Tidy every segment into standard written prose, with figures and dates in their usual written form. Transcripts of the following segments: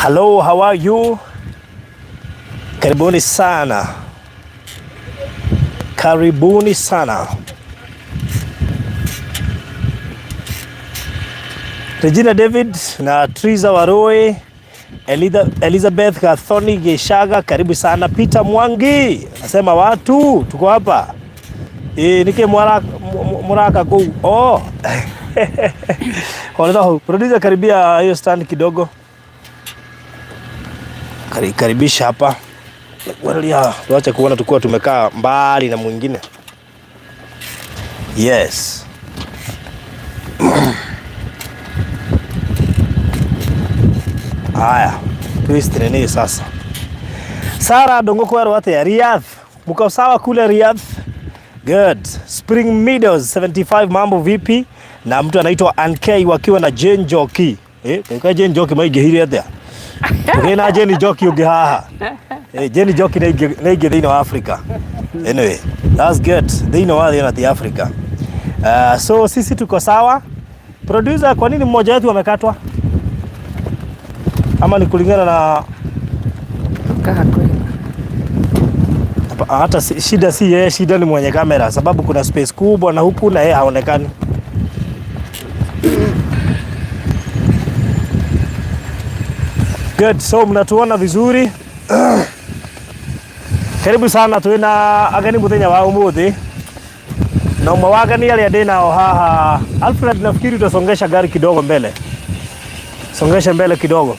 Hello, how are you? Karibuni sana, karibuni sana. Regina David na Triza Waroe, Elizabeth Gathoni Geshaga, karibu sana. Peter Mwangi nasema watu tuko hapa e, nike muraka kuu oh. Producer, karibia hiyo stand kidogo. Karibisha hapa. Tuache kuona tukuwa tumekaa mbali na mwingine. Yes. Haya, twist nini sasa? Sara Dongo kwa atia Riyadh. Mko sawa kule Riyadh? Good. Spring Meadows 75 mambo vipi? Na mtu anaitwa Ank wakiwa na Jane Joki. Eh, kwa Jane Joki maingĩhire atia? Tũgĩ Jane Njoki ũngĩ haha. Eh, Jane Njoki nĩ aingĩ thĩinĩ wa Africa. Anyway, that's good. Thĩinĩ wa thĩ na ti Africa. So sisi tuko sawa. Producer, kwa nini mmoja wetu amekatwa? Ama ni kulingana na hata shida si yeye, shida ni mwenye kamera, sababu kuna space kubwa na huku na yeye haonekani. Good, so mnatuona vizuri. Karibu sana twina ageni muthenya wa umuthi na umwe wa ageni aria ndi nao haha. Alfred, nafikiri utasongesha gari kidogo mbele, songesha mbele kidogo.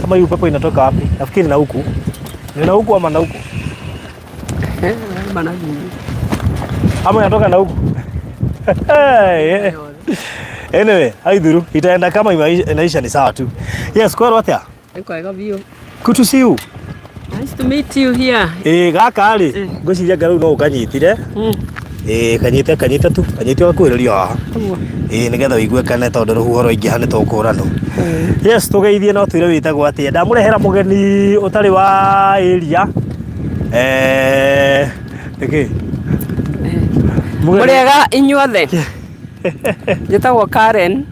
Kama hii upepo inatoka wapi? Nafikiri na huku ni na huku ama na huku ama inatoka na huku. Anyway, haidhuru itaenda kama inaisha ni sawa tu. Yes, kwero atia? Kwega biũ. Good to see you. Nice to meet you here. Eh, gaka rĩ, ngwĩciria anga rĩu no ũkanyitire. Eh, kanyite kanyite tu, kanyite ũgakuhĩrĩria haha. Ĩĩ nĩgetha ũigue kane tondũ rũhuho rwaingĩha nĩ tũkũranwo. Yes, tũgeithie no twĩre wĩtagwo atĩa. Ndamũrehera mũgeni ũtarĩ wa area. Eh, nĩkĩ? Mũrĩega inyuothe. Njĩtagwo Karen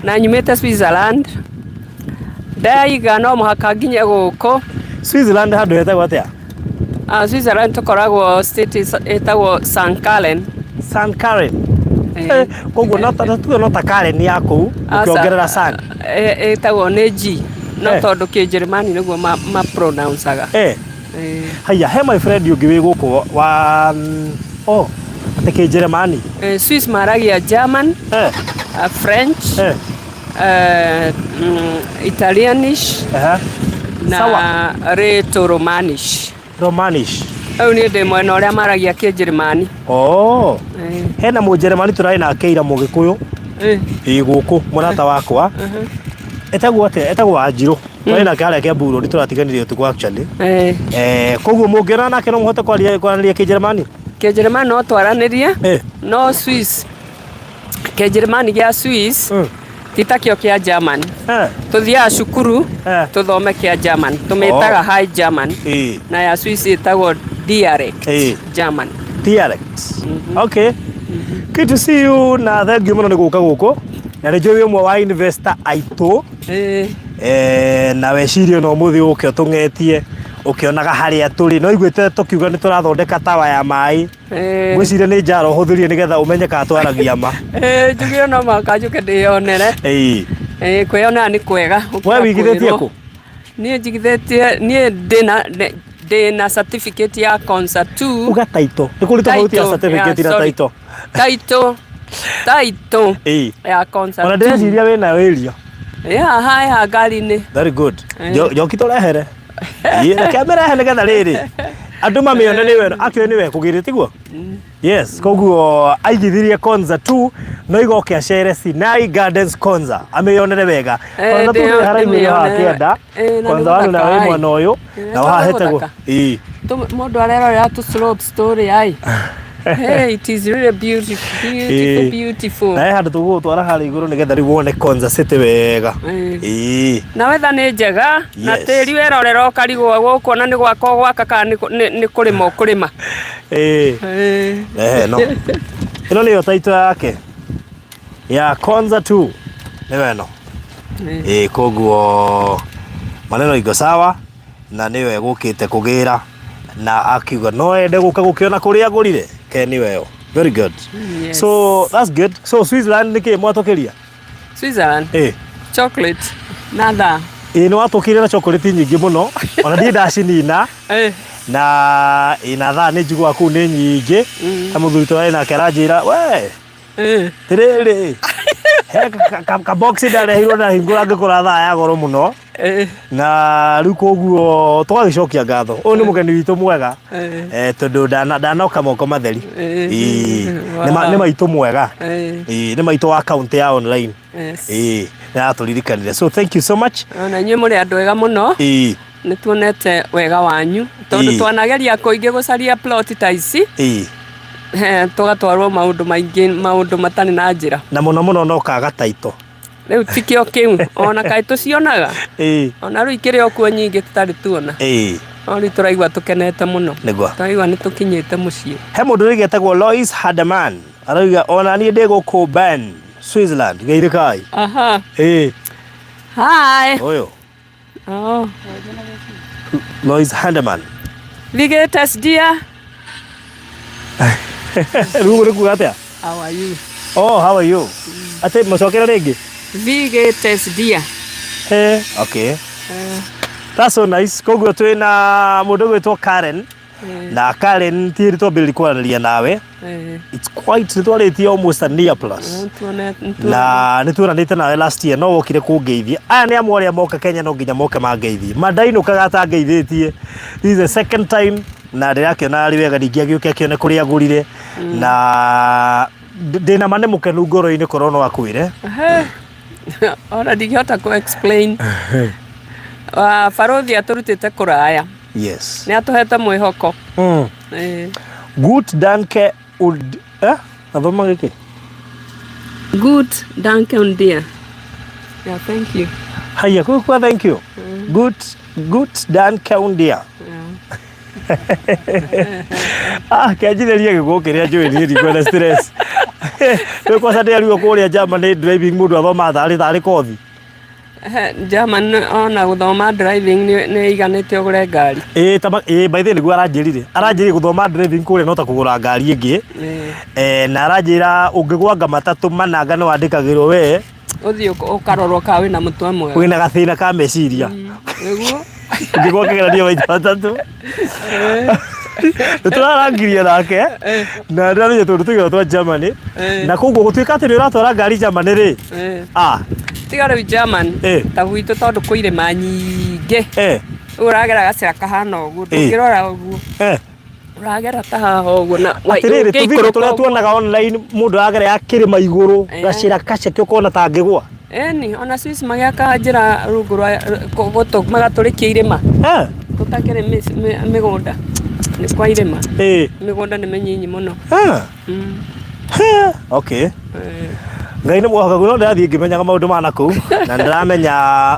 na nyumĩte Switzerland. Ndaiga no mũhaka nginye gũkũ. Switzerland handũ hetagwo atĩa? Ah, Switzerland tũkoragwo state ĩtagwo St. Gallen. St. Karen. Eh, koguo no ta tuge no ta Karen ya kũu ũkĩongerera San. Ĩtagwo nĩ G no tondũ kĩnjĩrĩmani nĩguo ma pronounce-aga. Eh. Haya, he my friend ũngĩ wĩ gũkũ wa oh, atĩ kĩnjĩrĩmani. Eh, Swiss maragia German, Eh. French, Eh. Italianish Aha. na Sawa. Reto Romanish. Romanish. Rĩu niĩ ndĩ mwena ũrĩa maragia kĩnjĩrĩmani. Oh. Eh. Hena mũnjeremani tũrarĩ nake ira mũgĩkũyũ. Eh. Ĩ gũkũ mũrata wakwa. Etagwo atĩa? Etagwo Wanjirũ. Twarĩ nake harĩa Kiambu Road tũratiganire ũtukũ actually. Eh. Eh, koguo mũngĩonana nake no mũhote kwaria kwaranĩria kĩnjeremani? Kĩnjĩrĩmani no twaranĩrie. Eh. No Swiss Kĩnjĩrĩmani gĩa Swiss ti ta kĩo kĩa German. Eh. Tũthiaga cukuru Eh. tũthome kĩa German. Tũmĩtaga Oh. High German. Eh. Na ya Swiss ĩtagwo Dialect Eh. German. Dialect. Okay. Good to see you na thank you mũno nĩ gũka gũkũ. Na nĩ njũĩ wĩ ũmwe wa investor aitũ. Eh. Eh, na wecirie no mũthĩ ũke ũtũng'etie ũkĩonaga harĩa tũrĩ no iguĩte tũkiuga nĩ tũrathondeka tawa ya maĩ. Eh. Ngwĩciria nĩ njara ũhũthĩrie nĩgetha ũmenye kana twaragia ma. Eh, njuge no mũhaka njũke ndĩyonere. Ĩĩ. Eh, kwĩyonera nĩ kwega. We wĩigithĩtie kũ? Niĩ njigithĩtie niĩ ndĩna ndĩna certificate ya Konza 2. Uga title. Nĩ kũrĩ tofauti ya Title, certificate yeah, na sorry. title. Title. Title Ĩĩ. ya Konza Ona 2. ndĩreciria wĩnayo ĩria. Ĩ haha ĩ haha ngari-inĩ. Very good. Eh. Njoki tũrehere. Ĩĩ, reke amĩrehe nĩgetha rĩrĩ. Andũ mamĩone nĩwe akĩoĩ nĩwe kũgĩrĩ tiguo? Yes, koguo aigithirie Konza 2 no igoke acere Sinai Gardens Konza amĩyonere wega. Eh, Konza 2 nĩ haraihu ĩrĩ haha ndĩmĩyonere. kĩanda. Eh, na Konza nĩ 1 nayo ĩ gũthaka, mwena ũyũ Eh, na haha tondũ hetagwo. gũthaka. Ĩĩ. Mũndũ arerorera tũ slopes tũrĩa ĩ. Hey, it is really beautiful, beautiful, beautiful. Na he handũ tũgũgũtwara harĩa igũrũ nĩgetha rĩu wone Konza City wega. Ĩĩ. Ĩĩ. Na wetha nĩ njega na tĩri werorera ũkarigwo gũkũ ona nĩ gwaka ũgwaka kana nĩ kũrĩma ũkũrĩma. Ĩĩ. Ĩĩ. Ehe, no. Ĩno nĩyo title yake ya Konza 2 nĩyo ĩno. Ĩĩ. Ĩĩ, koguo maneno iko sawa na nĩyo egũkĩte kũgĩra na akiuga no ende gũka gũkĩona kũrĩa agũrire ke nĩyo ĩyo. Very good. Yes. So that's good. So Switzerland nĩkĩ mwatũkĩria? Switzerland Ĩĩ. chocolate na thaa. Ĩĩ nĩ watũkĩire na chocolate nyingĩ mũno ona ndirĩ ndacinina. Ĩĩ. Na ĩna thaa nĩ njiguaga kũu nĩ nyingĩ na mũthuri tũrarĩ nake aranjĩra we Ĩĩ. tirĩrĩ he ka box ndarehirwo ndahingũra ngĩkora thaa ya goro mũno. Ĩĩ. Na rĩu koguo tũgagĩcokia ngatho. Ũyũ nĩ mũgeni witũ mwega. Ĩĩ. Tondũ ndanoka moko matheri. Ĩĩ. Ĩĩ. Nĩ maitũ mwega. Ĩĩ. Ĩĩ, nĩ maitũ wa kaunti ya online. Yes. Ĩĩ, nĩ aratũririkanire. So thank you so much. Ona inyuĩ mũrĩ andũ ega mũno. Ĩĩ. Nĩ tuonete wega wanyu tondũ twanageria kũingĩ gũcaria plot ta ici. Ĩĩ. Tũgatwarwo maũndũ maingĩ, maũndũ matarĩ na njĩra. Na mũno mũno no kaga title. Rĩu tikĩo kĩu ona kaĩ tũcionaga. Ĩĩ. Ona rĩu ikĩrĩ o kuo nyingĩ tũtarĩ tuona. Ĩĩ. No rĩu tũraigua tũkenete mũno. Nĩguo. Tũraigua nĩ tũkinyĩte mũciĩ. He mũndũ rĩngĩ etagwo Lois Hademan arauga ona niĩ ndĩ gũkũ Bern, Switzerland. Geithĩkai. Aha. Ĩĩ. Hi. Ũyũ. Oh. Lois Handeman. Wie geht es dir? Rĩu nĩ kuga atĩa? How are you? Oh, how are you? Atĩ mũcokere rĩngĩ? Wie geht es dir? Hey, okay. That's so nice. Koguo twĩna mũndũ ũgwĩtwo Karen. Na Karen ti hĩndĩ twambĩrĩria kwaranĩria nawe. It's quite nĩ twarĩtie almost a year plus. Na nĩ tuonanĩte nawe last year no wokire kũngeithia. Aya nĩ amwe arĩa moka Kenya no nginya moke mangeithie. Mandainũkaga atangeithĩtie. This is the second time na ndĩrakĩona arĩ wega ningĩ agĩũke akĩone kũrĩa agũrire. Na ndĩna ma nĩ mũkenu ngoro-inĩ korwo no akwĩre. Ona ndingĩhota kũ explain. Barũthi atũrutĩte kũraya. Yes. Nĩ atũhete mwĩhoko. Gut danke und athoma gĩkĩ? Good danke und dir. Yeah, thank you. Haya, kwa thank you. Good, good danke und dir. Ah, kĩanjithĩrie gĩkũ kĩrĩa njũĩ niĩ ndikwenda stress. Rĩu kwanza ndĩrarigwo kũrĩa Germany driving mũndũ athomaga tarĩ kothi. German ona gũthoma driving nĩ iganĩte ũgũre ngari. Ĩĩ, ta ĩĩ, by the way nĩguo aranjĩrire. Aranjĩrire gũthoma driving kũrĩa no ta kũgũra ngari ĩngĩ. Na aranjĩra ũngĩgwanga matatũ mananga nĩ wandĩkagĩrwo we. Ũthiĩ ũkarorwo kana wĩna mũtwe mwega. Wĩna gathĩna ka meciria. Nĩguo. Ũngĩgwa kĩgeranio maita matatũ. Nĩ tũrarangirie nake na ndĩramenya tondũ tũigana twa Germany. Na koguo gũtuĩka atĩ nĩ ũratwara ngari Germany rĩ. Ah. Tiga rĩu German. Ta gwitũ tondũ kwĩ irĩma nyingĩ. Rĩu ũragera gacĩra kahana ũguo, ndũngĩrora ũguo. Ũragera ta haha ũguo na Atĩrĩrĩ, tũvideo ũngĩikũrũka tũrĩa ũguo. tuonaga online mũndũ aragera ya kĩrĩma igũrũ, gacĩra gaceke ũkona ta angĩgũa. Ĩni, ona Swiss magĩaka njĩra rungu rwa magatũrĩkia irĩma. Tũtakĩrĩ mĩgũnda. Nĩ kwa irĩma. Mĩgũnda nĩ mĩnyinyi mũno. Okay. Ngai nĩ mwohokeku no ndĩrathiĩ ngĩmenyaga maũndũ ma nakũu na ndĩramenya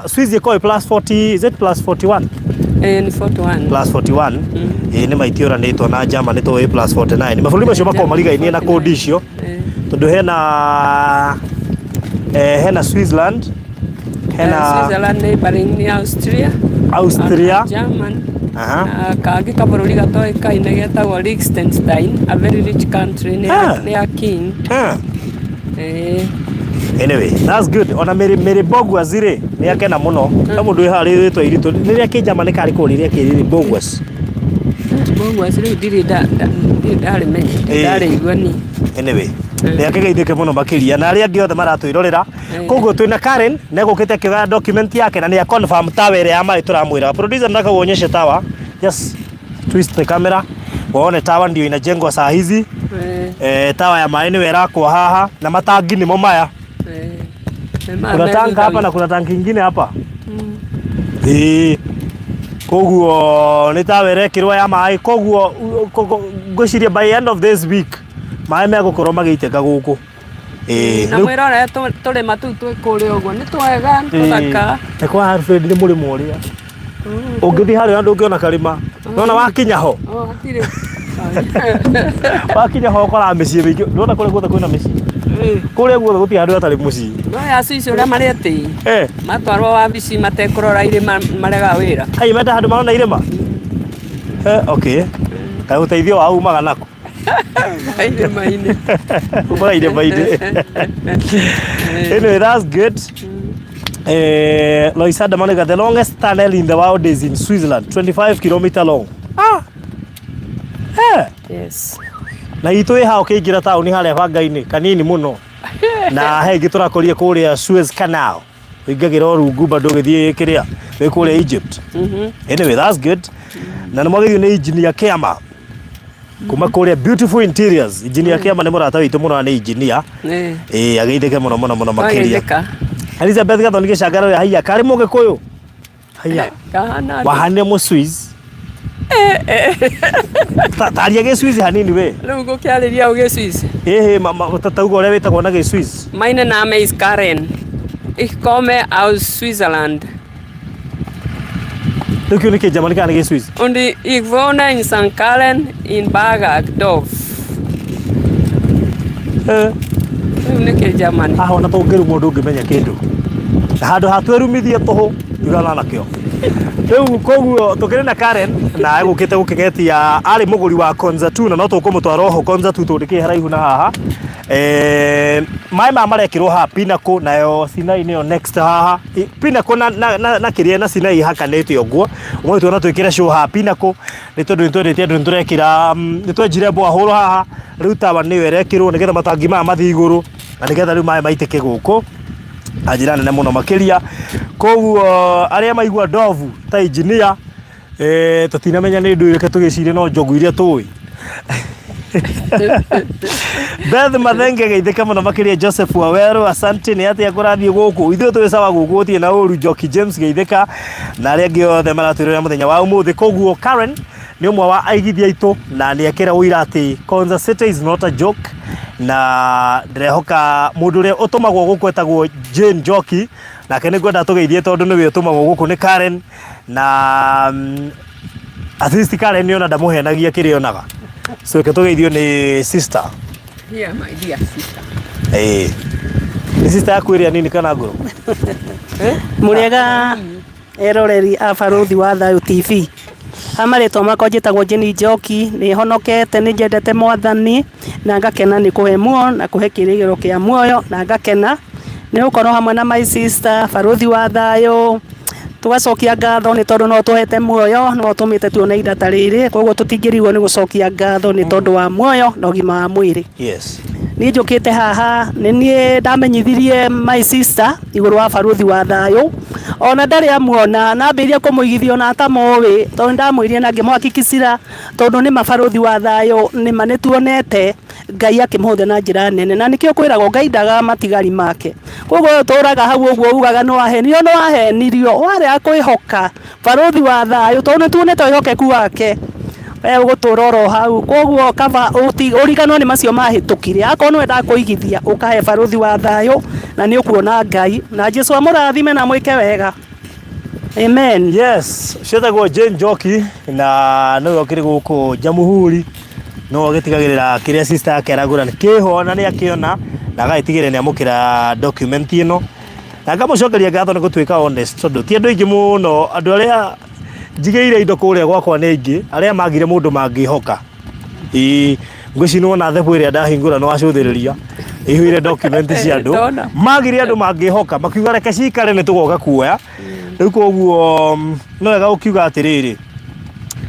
Swiss ĩkoragwo ĩ plus 40, is it plus 41? Ĩĩ nĩ 41. Plus 41. Ĩĩ nĩ maitiũranĩtwo na Germany tondũ ĩ plus 49. Mabũrũri macio makoragwo marigainie na kũndi icio tondũ hena Switzerland, hena Switzerland neighboring nĩ Austria. Austria. German. Na kangĩ kabũrũri gatoĩkaine getagwo Liechtenstein, a very rich country, nĩ ya king. Anyway, that's good. Ona Mary Boguas rĩ, nĩ akena mũno. He mũndũ wĩ haha rĩtwa iritũ. Nĩ rĩa kĩnjama nĩ karĩ kũu rĩrĩa kĩ Boguas. Boguas rĩu ndirĩ ndarĩmenya, ndirĩ ndarĩigua niĩ. Anyway, nĩ akĩgeithĩke mũno makĩria na arĩa angĩ othe maratwĩrorera. Koguo twĩna Karen nĩ egũkĩte akĩoya document yake na nĩ confirm tawa ĩrĩa ya maĩ tũramwĩra. Producer nataka uonyeshe tawa. Just twist the camera. Waone tawa ndio inajengwa saa hizi. Tawa ya maĩ nĩyo ĩrakwo haha na matangi nĩmo maya. Kuna tank hapa na kuna tank ingine hapa. Koguo nĩ tawa ĩrekĩrwo ya maĩ. Koguo Ngwĩciria by end of this week maĩ megũkorwo magĩitĩka gũkũ. Ĩĩ. Na mwĩrore tũrĩma tũu twĩ kũrĩa ũguo nĩ twega, nĩ tũthaka. Nĩ kwa Alfred nĩ mũrĩmo ũrĩa. Ũngĩthiĩ harĩa ndũngĩona karĩma. Nona wakinya ho. Oh, hatirĩ. Wakinya ho ũkoraga mĩciĩ mĩingĩ. Ndũrona kũrĩa guothe kwĩna mĩciĩ. Kũrĩa guothe gũtirĩ handũ hatarĩ mũciĩ. No ya Swiss ũrĩa marĩ atĩi. Eh. Matwarwo wabici matekũrora irĩma maregaga wĩra. Kai menda handũ marona irĩma? Eh, okay. Kaĩ ũteithio wao umaga nakũ? Irĩma-inĩ. Umaga irĩma-inĩ. Anyway, that's good. Eh, Loisada Maniga, the longest tunnel in the world is in Switzerland, 25 kilometer long. Ah. Eh. Yes. Na itũ ĩ ha ũkĩingĩra taũni harĩa banga-inĩ kanini mũno. Na he ĩngĩ tũrakorire kũrĩa Suez Canal. Ũingagĩra o rungu bado ũgĩthiĩ kĩrĩa wĩ kũrĩa Egypt. Anyway, that's good. Na nĩ mwagĩrĩirwo nĩ engineer Kĩama kuma kũrĩa Beautiful Interiors. Engineer Kĩama nĩ mũrata witũ mũno na nĩ engineer. Ĩĩ. Ĩĩ ageithĩke mũno mũno mũno makĩria. Twageithĩka. Elizabeth Gathoni Gĩcangara ũrĩa haiya karĩ mũgĩkũyũ. Haiya. Kahana atĩa? Wahanire mũ Swiss. Taria gĩ Swiss hanini we. Rĩu ngũkĩarĩria ũ gĩ Swiss? Ĩhĩ tauga ũrĩa wĩtagwo na gĩ Swiss. Meine Name ist Karen. Ich komme aus Switzerland. Rĩu kĩu nĩ kĩnjamani kana nĩ gĩ Swiss? Und ich wohne in St. Gallen in Bergdorf. Eh. Rĩu nĩ kĩnjamani. Haha ona tũngĩrumwo ndũngĩmenya kĩndũ. Na handũ ha twĩrumithie tũhũ tigana nakĩo. Rĩu koguo tũkĩrĩ na Karen na egũkĩte gũkĩgetia arĩ mũgũri wa Konza 2 na no tũkũmũtwara oho Konza 2 tondũ ndĩkĩrĩ haraihu na haha. Eh, maĩ maya marekĩrwo haha Pinnacle nayo Sinai nĩyo next haha. Pinnacle na, na, na, na kĩrĩa na Sinai ihakanĩte ũguo. Ũmũthĩ tuona twĩkĩre show haha Pinnacle nĩ tondũ nĩ twendete andũ nĩ tũrekĩra nĩ twenjire borehole haha rĩu tawa nĩyo ĩrekĩrwo nĩgetha matangi maya mathiĩ igũrũ na nĩgetha rĩu maĩ maitĩke gũkũ na njĩra nene mũno makĩria. Koguo arĩa maigua ndovu ta engineer eh, tũtinamenya nĩ ndũĩ reke tũgĩcirie no njogu iria tũĩ. Beth Mathenge geithĩka mũno makĩria Joseph Waweru asante nĩ atĩa kũrathiĩ gũkũ ithuĩ twĩ sawa gũkũ gũtirĩ na ũru Njoki James geithĩka na arĩa angĩ othe maratwĩrorera mũthenya wa ũmũthĩ koguo Karen nĩ ũmwe wa aigithia aitũ na nĩ ekĩra ũira atĩ Konza City is not a joke na ndĩrehoka mũndũ ũrĩa ũtũmagwo gũkũ etagwo Jane Njoki nake nĩ ngwenda tũgeithie tondũ nĩwe ũtũmagwo gũkũ nĩ Karen na at least Karen nĩ ona ndamũhenagia kĩrĩa onaga so reke tũgeithio nĩ sister. Here, my dear sister. Ĩĩ nĩ sister yaku ĩrĩa nini kana ngũrũ? Mũrĩega eroreri a Barũthi wa Thayũ TV. Ha marĩtwa makwa njĩtagwo Jane Njoki, nĩ honokete, nĩ njendete mwathani na ngakena nĩ kũhe muoyo na kũhe kĩrĩgĩrĩro kĩa muoyo na ngakena nĩ gũkorwo hamwe na my sister Barũthi wa Thayũ. Tũgacokia ngatho nĩ tondũ no ũtũhete muoyo, no ũtũmĩte tuone ihinda ta rĩrĩ, koguo tũtingĩrigwo nĩ gũcokia ngatho nĩ tondũ wa muoyo na ũgima wa mwĩrĩ. Yes. Niĩ njũkĩte haha nĩ niĩ ndamenyithirie my sister igũrũ wa barũthi wa thayũ ona ndarĩ amuona nambĩrĩria kũmũigithia ona atamũĩ tondũ nĩndamwĩrire na ngĩmũhakikicira tondũ nĩma barũthi wa thayũ nĩma nĩtuonete Ngai akĩmũhũthĩra na njĩra nene na nĩkĩo kwĩragwo Ngai ndagaga matigari make koguo we ũtũraga hau ũguo ugaga nĩwahenirio nĩwahenirio warega kwĩhoka barũthi wa thayũ tondũ nĩtuonete wĩhokeku wake we ũgũtũra oro hau koguo kaba ũriganwo nĩ macio mahĩtũkire akorwo nĩ wendaga kũigithia ũkahe barũthi wa thayũ na nĩ ũkuona Ngai na Jesu amũrathime na amwĩke wega amen. Yes, ciĩtagwo Jane Njoki na nĩwe ũkĩrĩ gũkũ Jamhuri nĩwe ũgĩtigagĩrĩra kĩrĩa sister yake aragũra nĩ kĩho na nĩ akĩona na agagĩtigĩrĩra nĩ amũkĩra document ĩno na ngamũcokeria ngatho nĩ gũtuĩka honest tondũ ti andũ aingĩ mũno andũ arĩa njigĩire indo kũrĩa gwakwa nĩ aingĩ arĩa magire mũndũ mangĩhoka. Ĩĩ ngwĩciria nĩwona thebũ ĩrĩa ndahingũra nĩwacũthĩrĩria ĩihũire document cia andũ. Ndona. Magire andũ mangĩhoka makiuga reke cikare nĩ tũgoka kuoya. Rĩu koguo nĩ wega ũkiuga atĩrĩrĩ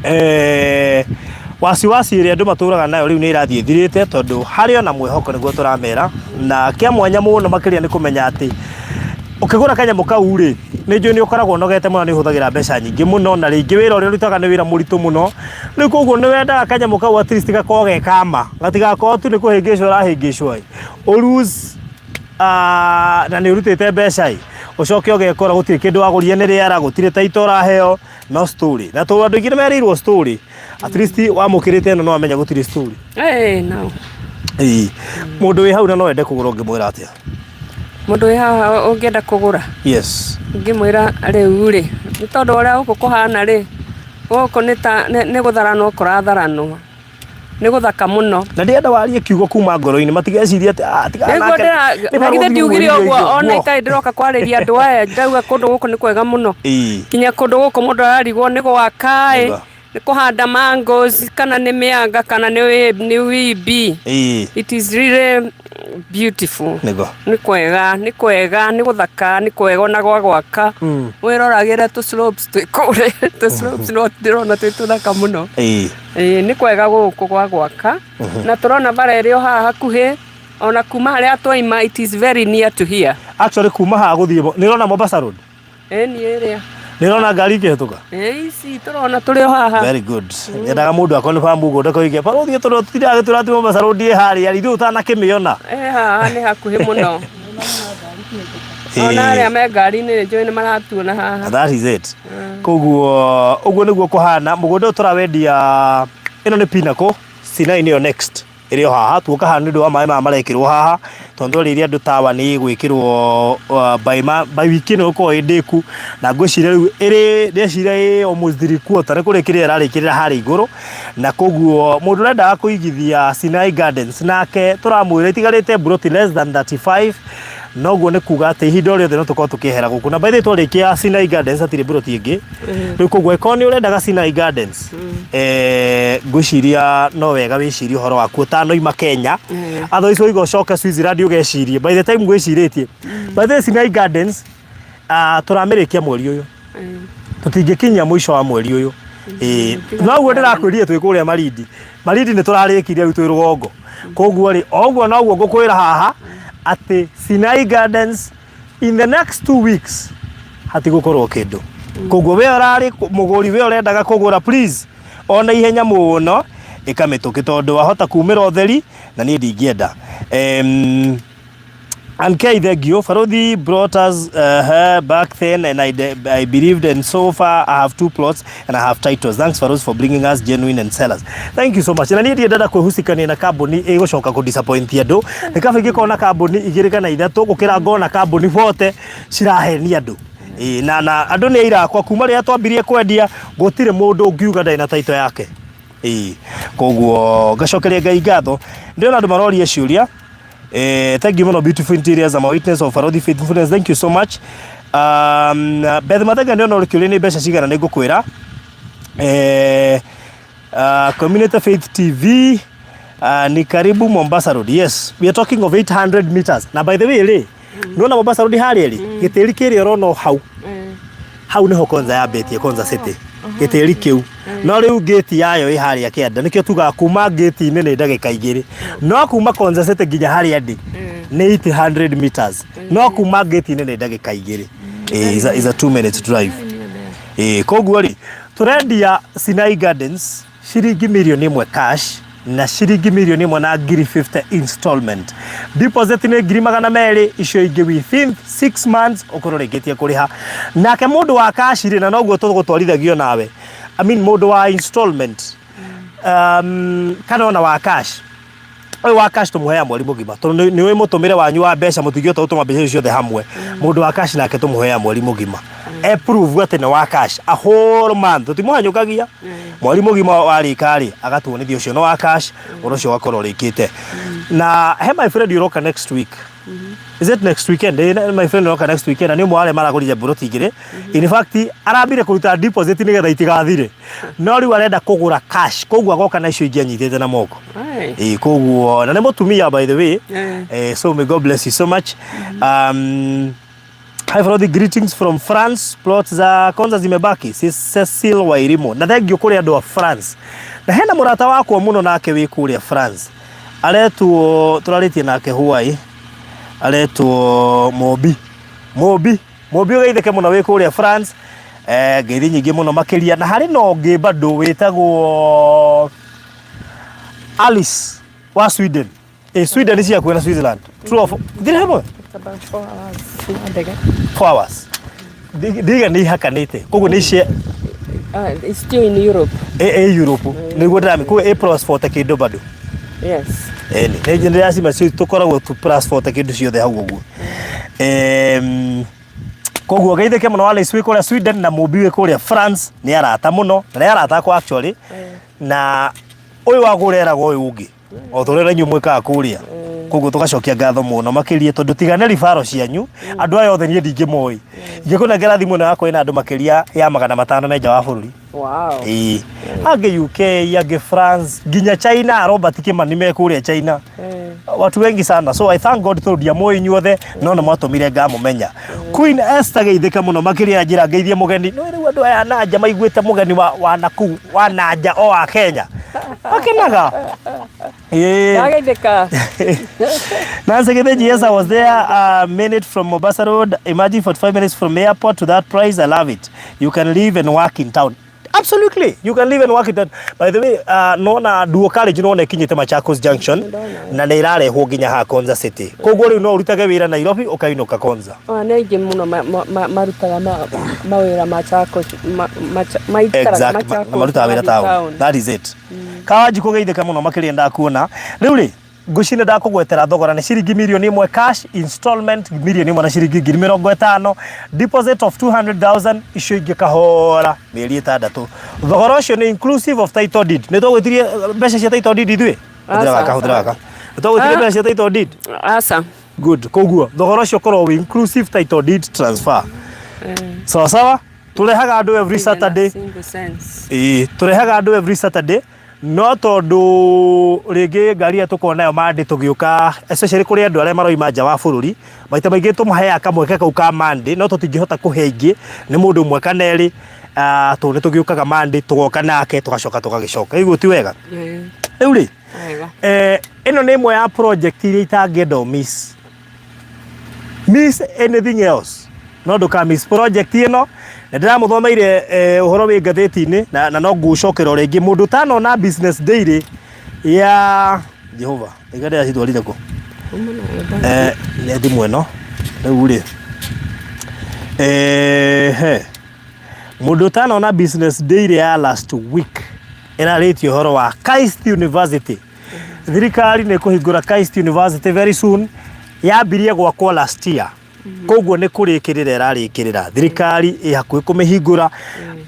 eh, wasiwasi ĩrĩa andũ matũraga nayo rĩu nĩ ĩrathiĩ ĩthirĩte tondũ harĩ ona mwĩhoko nĩguo tũramera na kĩa mwanya mũno makĩria nĩ kũmenya atĩ ũkĩgũra kanyamũ kau rĩ nĩ njũĩ nĩ ũkoragwo ũnogete mũno nĩ ũhũthagĩra mbeca nyingĩ mũno na rĩngĩ wĩra ũrĩa ũrutaga nĩ wĩra mũritũ mũno rĩu koguo nĩ wendaga kanyamũ kau at least gakorwo ge kama gatigakorwo tu nĩ kũhĩngĩcwo ũrahĩngĩcwo ĩ ũ lose na nĩ ũrutĩte mbeca ĩ ũcoke ũgekora gũtirĩ kĩndũ wagũrire nĩ rĩera gũtirĩ taito ũraheo no story na tondũ andũ aingĩ nĩ merĩirwo story. At least wamũkĩrĩte ĩno no amenya gũtirĩ story. Eh, no. Ĩĩ. Mũndũ wĩ hau na no ende kũgũra ũngĩmwĩra atĩa? Mũndũ wĩ haha ũngĩenda kũgũra? Yes. Ingĩmwĩra rĩu rĩ, nĩ tondũ ũrĩa gũkũ kũhana rĩ, gũkũ nĩ ta nĩ gũtharanwo kũratharanwo. Nĩ gũthaka mũno. Na ndĩrenda warie kiugo kuma ngoro-inĩ matigecirie atĩ ah tiga Nĩguo nake ndĩra nĩ na githĩ barũthi ndiugire ũmwe ũguo irio ona igwo. itarĩ ndĩroka kwarĩria andũ aya ndauga kũndũ gũkũ nĩ kwega mũno. Ĩĩ. Nginya kũndũ gũkũ mũndũ ararigwo nĩ gwaka ĩ, Nĩguo. nĩ kũhanda mangoes kana nĩ mĩanga kana nĩ wimbi. Ĩĩ. It is really beautiful. Nĩguo. Nĩ kwega, nĩ kwega, nĩ gũthaka, nĩ kwega ona gwa gwaka. Wĩroragĩre tũ slopes twĩ kũrĩa, tũ slopes no ndĩrona twĩ tũthaka mũno. Ĩĩ. Ĩĩ nĩ kwega gũkũ gwa gwaka. Na tũrona bara ĩrĩ o haha hakuhĩ, ona kuma harĩa twaima it is very near to here. Actually kuma haha gũthiĩ nĩ ũrona Mombasa Road? Ĩni ĩrĩa. Nĩ ũrona ngari ikĩhĩtũka? Ĩ ici tũrona tũrĩ o haha. Very good. Nyendaga mũndũ akorwo nĩ ba mũgũnda koige barũthi tondũ tũtindaga tũrathiĩ atĩ Mombasa Road ĩ harĩa ithuĩ ũtanakĩmĩona. Ĩ haha nĩ hakuhĩ mũno. Ona arĩa me ngari-inĩ nĩ njũĩ nĩ maratuona haha. That is it. Koguo ũguo nĩguo kũhana mũgũnda ũyũ tũrawendia ĩno nĩ Pinnacle Sinai nĩyo next. ĩrĩ o haha tuoka haha nĩ ũndũ wa maĩ maya marekĩrwo haha tondũ twarĩire andũ tawa nĩ ĩgwĩkĩrwo by, by wiki ĩno ĩgũkorwo ĩ ndĩku na ngwĩciria rĩu ĩrĩ ndĩreciria ĩ almost 3/4 nĩ kũrĩkĩrĩra ĩrarĩkĩrĩra harĩa igũrũ na koguo mũndũ ũrendaga kũigithia Sinai Gardens nake tũramwĩra itigarĩte mburoti less than 35 noguo nĩ kuga atĩ ihinda o rĩothe no tũkorwo tũkĩehera gũkũ na by the way twarĩkia Sinai Gardens hatirĩ mburoti ĩngĩ rĩu koguo angĩkorwo nĩ ũrendaga Sinai Gardens eh, ngwĩciria no wega wĩcirie ũhoro waku ũtanoima Kenya otherwise woiga ũcoke Switzerland ũgecirie by the time ngwĩcirĩtie by the way Sinai Gardens ah, tũramĩrĩkia mweri ũyũ tũtingĩkinyia mũico wa mweri ũyũ Ĩĩ, noguo ndĩrakwĩrire twĩ kũrĩa Malindi Malindi nĩ tũrarĩkirie rĩu twĩ rũgongo koguo rĩ o ũguo noguo ngũkwĩra haha atĩ Sinai Gardens in the next 2 weeks hatigũkorwo kĩndũ koguo we ũrarĩ mũgũri we ũrendaga kũgũra please ona ihenya mũno ĩka mĩtũkĩ tondũ wahota kumĩra ũtheri na niĩ ndingĩenda. And K, thank you. Farodhi brought us her back then, and I believed, and so far I have two plots and I have titles. Thanks, Faroz, for bringing us genuine and sellers. Thank you so much. Na niĩ ndiendaga kwĩhusikania na kambuni ĩgũcoka kũ disappoint andũ. Nĩ kaba ingĩkorwo na kambuni igĩrĩ kana ithatũ gũkĩra ngona kambuni bote cirahenia andũ. Ĩĩ, na andũ nĩ aira akwa kuma rĩrĩa twambirie kwendia gũtirĩ mũndũ ũngiuga ndarĩ na title yake. Ĩĩ, koguo ngacokeria Ngai ngatho. Ndĩrona andũ maroria ciũria. Thank you muno beautiful interiors. I'm a witness of Farodhi faithfulness. Thank you so much. Beth Mathenga nĩ ona ũrĩkĩũria nĩ mbeca cigana nĩ ngũkwĩra. Community Faith TV ni karibu Mombasa Road. Yes, we are talking of 800 meters. Na by the way rĩ, nĩwona Mombasa Road harĩa rĩ, gĩtĩri kĩrĩa ũrona o hau hau niho Konza yambĩtie Konza City gĩtĩri kĩu no rĩu ngĩti yayo ĩ harĩa kĩanda nĩkĩo tugaga kuma ngĩti-inĩ nĩ ndagĩka igĩrĩ no kuma Konza City nginya harĩa ndĩ nĩ 800 meters no kuma ngĩti-inĩ nĩ ndagĩka igĩrĩ. Is a 2 minute drive. Koguo rĩ tũrendia Sinai Gardens ciringi mirioni 1 cash na ciringi mirioni 1 na ngiri 50 installment. Deposit nĩ ngiri 200, icio ingĩ within 6 months ũkorwo rĩngĩtie kũrĩha. Nake mũndũ wa cash rĩ, na noguo tũgũtwarithagio nawe, I mean mũndũ wa installment kana ona wa cash, ũyũ wa cash tũmũheaga mweri mũgima tondũ nĩ ũĩ mũtũmĩre wanyu wa mbeca mũtingĩhota gũtũma mbeca icio ciothe hamwe. Mũndũ wa cash nake tũmũheaga mweri mũgima e prove atĩ nĩ wa cash a whole month, tũtimũhanyũkagia. Mweri mũgima warĩka rĩ, agatuonithia ũcio nĩ wa cash, ũndũ ũcio ũgakorwo ũrĩkĩte. Na he my friend ũroka next week. Is it next weekend? My friend ũroka next weekend na nĩ ũmwe wa arĩa maragũrire mburoti igĩrĩ. In fact, arambire kũruta deposit nĩgetha itigathire, no rĩu arenda kũgũra cash, koguo agoka na icio ingĩ anyitĩte na moko. Ai. Ĩĩ, koguo na nĩ mũtumia by the way. So may God bless you so much. Hi Farodhi, greetings from France. Plots za Konza zimebaki. Si Cecil Wairimu. Na thank you kũrĩ andũ a France. Na hena mũrata wakwa mũno nake wĩ kũrĩa France. Aretwo tũrarĩtie nake Hawaii. Aretwo Mobi. Mobi. Mobi ũgeithĩke mũno wĩ kũrĩa France. Ngeithi nyingĩ mũno makĩria. Na harĩ na ũngĩ bado wĩtagwo Alice wa Sweden. Sweden ici hakuhĩ na Switzerland. True or thirĩ hamwe? It's about 4 hours na ndege. 4 hours. Ndiga nĩ ihakanĩte. Koguo nĩ ici Ah, it's still in Europe. Ĩ ĩ Europe nĩguo ndĩrami kũu ĩ plus 40 kĩndũ bado. Yes. Ĩni nĩ ndĩracima cio tũkoragwo tu plus 40 kĩndũ ciothe hau ũguo. Koguo geithĩke mũno Alice wĩ kũrĩa Sweden na Mũmbi wĩ kũrĩa France nĩ arata mũno na nĩ arata akwa actually na ũyũ wa gũreraga ũyũ ũngĩ o ta ũrĩa inyuĩ mwĩkaga kũrĩa koguo tũgacokia ngatho mũno makĩria tondũ tiga nĩ ribaro cianyu andũ aya othe niĩ ndingĩmoĩ ingĩkũnengera thimũ ĩno yakwa ĩna andũ makĩria ya 500 me nja wa bũrũri. Wow. Ĩĩ. Angĩ UK, angĩ France, nginya China, Robert Kimani me kũrĩa China. Watu wengi sana. So I thank God tondũ ndiamũĩ inyuothe no nĩ mwatũmire ngamũmenya. Queen Esther geithĩka mũno makĩria njĩra ngeithie mũgeni. No rĩu andũ aya na nja maiguĩte mũgeni wa nakũu wa na nja o wa Kenya. Makenaga. Ĩĩ. Ndageithĩka. Nancy Githinji, yes, I was there a minute from Mombasa Road. Imagine 45 minutes from airport to that price. I love it. You can live and work in town. Absolutely. You can live and work in town. By the way, nona Duo College nona ikinyĩte Machakos Junction na nĩ ĩrarehwo nginya haha Konza City. Koguo rĩu no ũrutage wĩra Nairobi ũkainũka Konza. Ona nĩ aingĩ mũno marutaga mawĩra Machakos, maikaraga Exactly. Machakos Na marutaga wĩra magathiĩ town. town. That is it. Kawanjikũ geithĩka mũno makĩria ndakuona. Rĩu rĩ, ngwĩciria nĩ ndakũgwetera thogora nĩ ciringi mirioni 1 cash, installment mirioni 1 na ciringi 50,000, deposit of 200,000, icio ingĩ kahora mĩeri 6. Thogora ũcio nĩ inclusive of title deed. Nĩ twagwĩtirie mbeca cia title deed ithuĩ? Hũthĩra gaka, hũthĩra gaka. Nĩ twagwĩtirie mbeca cia title deed? Aca. Good. Koguo thogora ũcio ũkorwo wĩ inclusive title deed transfer. Sawa sawa? Tũrehaga andũ every Saturday. Single sense. Ĩĩ, tũrehaga andũ every Saturday no tondũ rĩngĩ ngari ĩrĩa tũkoragwo nayo Monday tũgĩũka especially kũrĩ andũ arĩa maroima nja wa bũrũri maita maingĩ tũmaheaga kamweke kau ka Monday no tũtingĩhota kũhe aingĩ nĩ mũndũ ũmwe kana erĩ, tondũ nĩ tũgĩũkaga Monday tũgoka nake tũgacoka tũgagĩcoka iguo ti wega? Rĩu rĩ, ĩno nĩ ĩmwe ya project iria itangĩenda ũ miss. Miss anything else no ndũka miss project ĩno. Nĩ ndĩramũthomeire ũhoro wĩ ngathĩti-inĩ na no ngũcokera o rĩngĩ. Mũndũ ũtanona Business Daily ya Jehova iga ndĩracitwarire kũ? Nĩ thimũ ĩno rĩu rĩ, he mũndũ ũtanona Business Daily ya last week ĩrarĩtie ũhoro wa KAIST University. Thirikari nĩ kũhingũra KAIST University very soon, yambirie gwakwo last year koguo nĩ kũrĩkĩrĩra ĩrarĩkĩrĩra. Thirikari ĩ hakuhĩ kũmĩhingũra.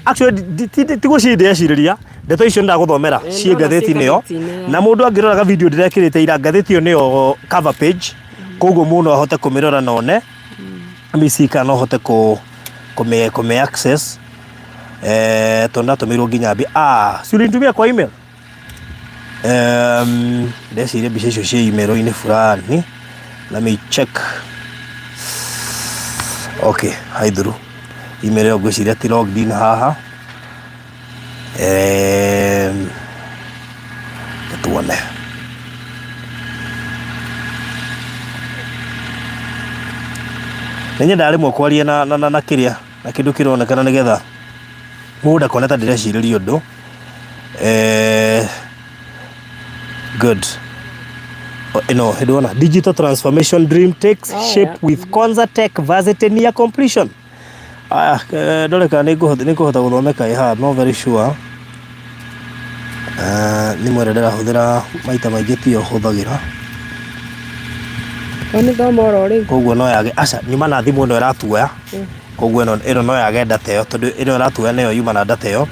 Actually ti gwĩciria ndĩreciria ndeto icio ndagũthomera ciĩ ngathĩti-inĩ ĩyo, na mũndũ angĩrora video ndĩrekĩrĩte ira ngathĩti ĩyo nĩyo cover page, koguo mũndũ no ahote kũmĩrora na one misi kana no ahote kũmĩ access, tondũ ndatũmĩirwo nginya si ulinitumia kwa email. Ndeciria mbica icio ciĩ email-inĩ fulani. Let me check. Okay, haithuru email ĩyo ngwĩciria ti logged in haha. Tuone nĩ nyendaga rĩmwe kwaria na kĩrĩa na kĩndũ kĩronekana nĩgetha mũndũ ndakone ta ndĩrecirĩria ũndũ. Good. Ĩno ndĩrona digital transformation dream takes shape with Konza Tech Varsity near completion. Aya, ndore kana nĩ ngũhota gũthomeka ĩ haha, not very sure. Thimũ ĩrĩa ndĩrahũthĩra maita maingĩ tiyo hũthagĩra. Ũmĩthoma oro rĩu. Koguo no yage, aca nyuma na thimũ ĩno ĩratuoya. Koguo ĩno no yage data ĩyo tondũ ĩno ĩratuoya nĩyo yuma na data ĩyo.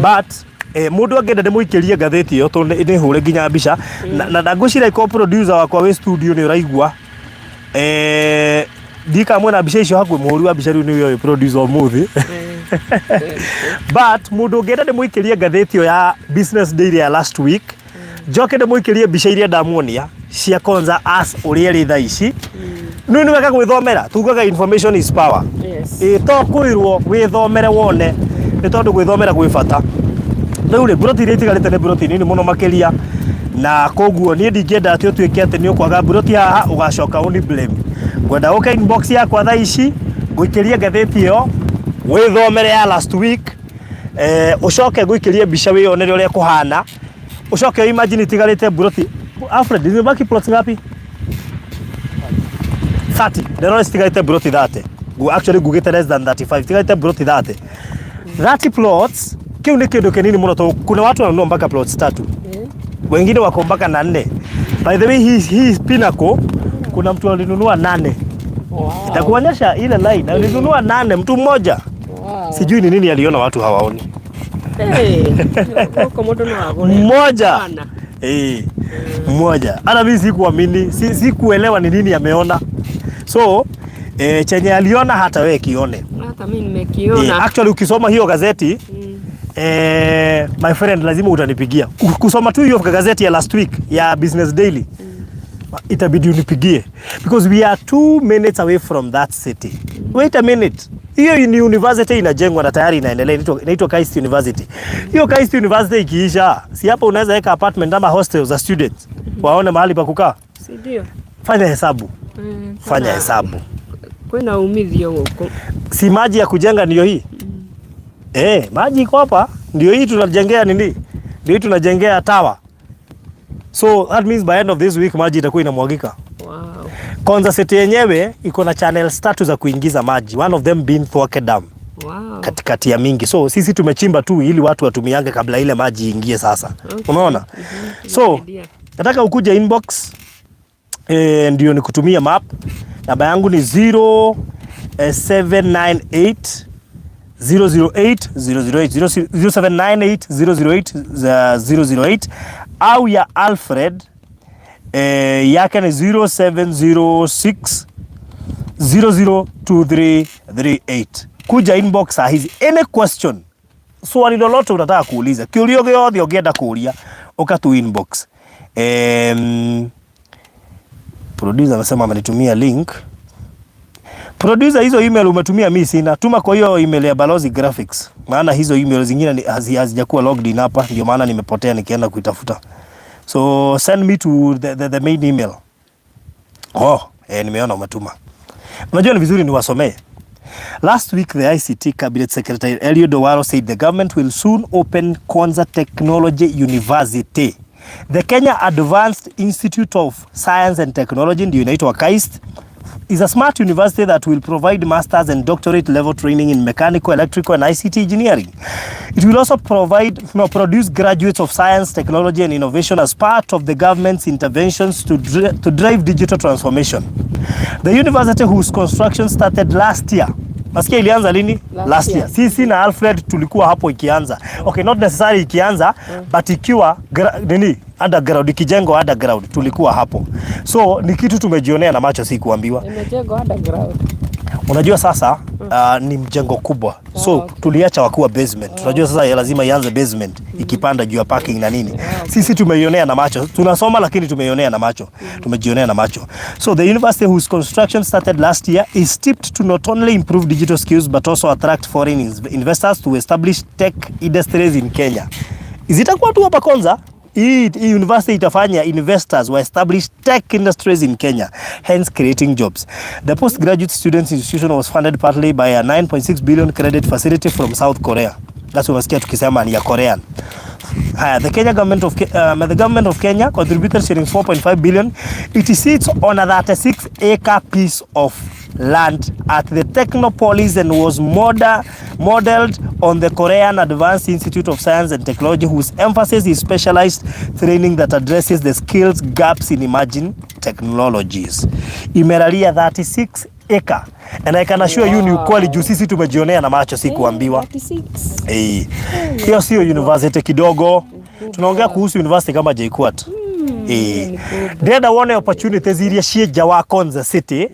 But mũndũ angĩenda ndĩmũikĩrie ngathĩti ĩyo tondũ nĩ hũre nginya mbica na ngwĩciria ko producer wakwa wĩ studio nĩ ũraigua. Ndika mwena mbica icio hakuhĩ mũhũri wa mbica rĩu nĩwe ũyũ producer ũmũthĩ. But mũndũ ũngĩenda ndĩmũikĩrie ngathĩti ĩyo ya Business Daily ya last week, njoke ndĩmũikĩrie mbica iria ndamuonia cia Konza as ũrĩa ĩrĩ thaa ici. Nĩ nĩ wega gwĩthomera, tugaga information is power. Ĩ to kwĩrwo wĩthomere wone, nĩ tondũ gwĩthomera gwĩ bata. Rĩu rĩ, mburoti iria itigarĩte nĩ mburoti nini mũno makĩria, na koguo niĩ ndingĩenda atĩ ũtuĩke atĩ nĩ ũkwaga mburoti haha ũgacoka ũni blame. Ngwenda ũke inbox yakwa thaa ici, ngũikĩrie ngathĩti ĩyo, wĩthomere ya last week, ũcoke ngũikĩrie mbica wĩyonere ũrĩa kũhana, ũcoke imagine itigarĩte mburoti. Alfred, zimebaki plots ngapi? 30. Ndĩrona citigarĩte mburoti 30. Actually ngugĩte less than 35. Itigarĩte mburoti 30. 30 plots Kiu ni kindu kinini muno to kuna watu wanunua mpaka plots tatu. Wengine wako mpaka na nne. By the way, hii Pinnacle kuna mtu alinunua nane. Nitakuonyesha ile line. Alinunua nane mtu mmoja. Sijui ni nini aliona watu hawaoni. Hey, gũkũ mũndũ no agũre. Mmoja. Bana. Eh. Mmoja. Hata mimi sikuamini, sikuelewa ni nini ameona. So, chenye aliona hata wewe kione. Hata mimi nimekiona. Actually ukisoma hiyo gazeti my friend lazima utanipigia. Kusoma tu hiyo gazeti ya last week ya Business Daily. Itabidi unipigie because we are 2 minutes away from that city. Wait a minute. Hiyo ni university inajengwa na tayari inaendelea, inaitwa KAIST University. Hiyo KAIST University ikiisha, si hapo unaweza weka apartment ama hostel za students waone mahali pa kukaa. Si ndio? Fanya hesabu. Fanya hesabu. Kwina umithio gũkũ. Si maji ya kujenga ndio hii? Maji iko hapa, ndio hii tunajengea nini? Ndio hii tunajengea tower. So that means by end of this week maji itakuwa inamwagika. Wow. Konza City yenyewe iko na channels tatu za kuingiza maji, one of them being Thwake Dam. Wow. Katikati ya mingi. So sisi tumechimba tu ili watu watumiange kabla ile maji iingie sasa. Okay. Umeona? So Idea. nataka ukuje inbox, ndio nikutumie map. Namba yangu ni zero, seven nine eight, zero zero eight, zero zero eight, zero zero seven nine eight, zero zero eight, zero zero eight, au ya Alfred, yake ni 0706 002338. Kuja inbox saa hizi, any question, swali lolote unataka kuuliza, kiurio giothe ungienda kuuria, uka tu inbox. Producer anasema amenitumia link. Producer, hizo email umetumia mimi sina. Tuma kwa hiyo email ya Balozi Graphics. Maana hizo email zingine hazijakuwa logged in hapa, ndio maana nimepotea nikienda kuitafuta. So send me to the main email. Oh, nimeona umetuma. Unajua ni vizuri niwasomee. Last week, the ICT Cabinet Secretary Eliud Owalo said the government will soon open Konza Technology University. The Kenya Advanced Institute of Science and Technology, ndio inaitwa KAIST, is a smart university that will provide master's and doctorate level training in mechanical, electrical and ICT engineering. It will also produce graduates of science, technology and innovation as part of the government's interventions to drive digital transformation. The university, whose construction started last year, Nasikia ilianza lini? Last Last year. year. Sisi na Alfred tulikuwa hapo ikianza. Okay, not necessarily ikianza, but ikiwa nini? Underground, ikijengwa underground tulikuwa hapo. So ni kitu tumejionea na macho, si kuambiwa. Imejengwa underground. Unajua sasa, ni mjengo kubwa. So tuliacha wakiwa basement. Unajua sasa ya lazima ianze basement ikipanda juu ya parking na nini. Sisi tumeionea na macho. Tunasoma lakini tumeionea na macho. Tumejionea na macho. So the university, whose construction started last year, is tipped to not only improve digital skills but also attract foreign investors to establish tech industries in Kenya. Zitakuwa tu hapa Konza. Hii university itafanya investors wa establish tech industries in Kenya, hence creating jobs. The postgraduate students institution was funded partly by a 9.6 billion credit facility from South Korea. That's what unasikia tukisema ni ya Korean. Haya, the Kenya government of the government of Kenya contributed shillings 4.5 billion. It sits on a 36 acre piece of land at the Technopolis and was modeled on the Korean Advanced Institute of Science and Technology, whose emphasis is specialized training that addresses the skills gaps in emerging technologies. Imelalia 36 acre. And I can assure you ni ukweli juu sisi tumejionea na macho, si kuambiwa. 36. Hiyo sio university kidogo. Tunaongea kuhusu university kama JKUAT. Ndĩrenda wone opportunities iria ciĩ nja wa Konza City